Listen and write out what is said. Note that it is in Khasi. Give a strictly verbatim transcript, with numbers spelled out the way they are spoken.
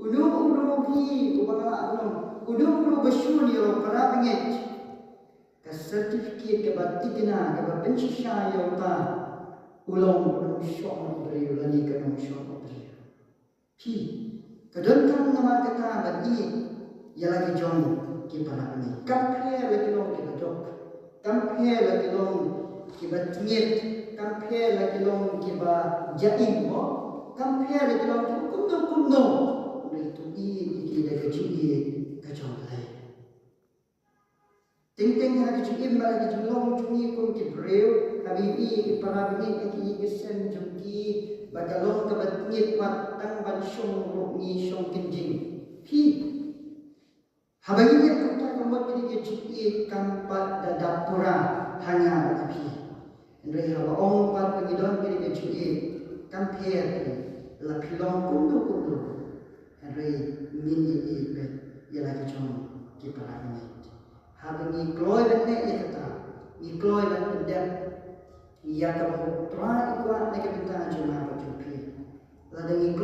Uno uno phi uba nga la ahnong, uno uno ba shun ïa u para bangeit, ka certificate kaba tikna kaba pynshisha ïa uta u long u nongshong briew lane ka nongshong briew. Phi, ka donkam namar kata ban ïeit ïa la ki jong ki para bangeit. Kam pher la ki long kiba duk, kam pher la ki long kiba tngit, kam pher la ki long kiba jain mo, kam pher la ki long kiba kumno kumno. Hynrei to ïeit ïa ki da ka jingïeit ka jong U Blei. Teng teng ha ka jingim bad ha ka jinglong jong ngi kum ki briew, haba ngi ïeit ïa ki para bangeit, ha ka ïeit ka sem jong ki, ba ka long kaba tngit, wat tang ban shong ruh ngi shong kynjing. Phi, haba ngi ïeit kumta ka mut kane ka jingïeit kam pat da dap pura ha nga bad ha phi. Hynrei haba ong pat ba ngi don kane ka jingïeit, kam pher phi la phi long kumno kumno. Hynrei ngin ïeit beit ïa la ki jong ki para bangeit. Haba ngi kloi ban leh ïa kata, ngi kloi ban pyndep ïa kaba U Trai u kwah na ka bynta jong nga bad jong phi. Lada ngi kloi